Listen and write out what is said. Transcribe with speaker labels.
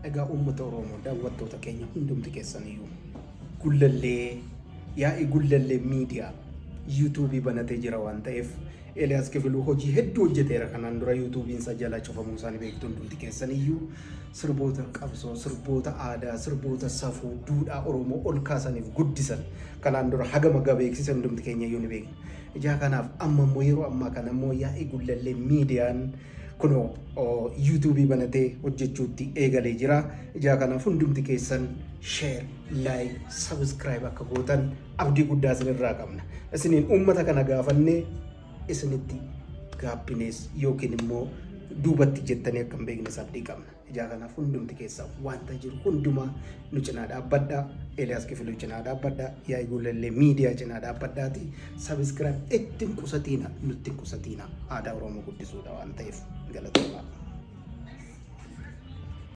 Speaker 1: Egaa uummata Oromoo daawwattoota keenya hundumti keessaniyyuu Gullallee yaa'ii Gullallee miidiyaa yuutuubii banatee jira waan ta'eef Eeliyaas Kifiluu hojii hedduu hojjeteera kanaan dura yuutuubiin isaa jalaa cufamuu isaa ni beektu hundumti keessaniyyuu sirboota qabsoo sirboota aadaa sirboota safuu duudhaa Oromoo ol kaasaniif guddisan kanaan dura hagama gabeeksise hundumti keenya iyyuu ni beekna. Ijaa kanaaf amma immoo yeroo ammaa kana immoo yaa'ii Gullallee miidiyaan kunoo yuutuubii banatee hojjechuutti eegalee jira. Ijaa kanaaf hundumti keessan share, like, subscribe akka gootan abdii guddaa isinirraa qabna. Isiniin uummata kana gaafannee isinitti gaabbinees yookiin immoo duubatti jettanii akka hin beeknes abdii qabna. Ijaa kanaaf hundumti keessan wanta jiru hundumaa nu cinaa dhaabbadhaa. Eeliyaas Kifiluu cinaa dhaabbadhaa. Yaa'ii Gullallee miidiyaa cinaa dhaabbadhaati. Sabiskiraayib itti hin qusatiina nutti hin qusatiina. Aadaa Oromoo guddisuudha waan ta'eef galatoomaa.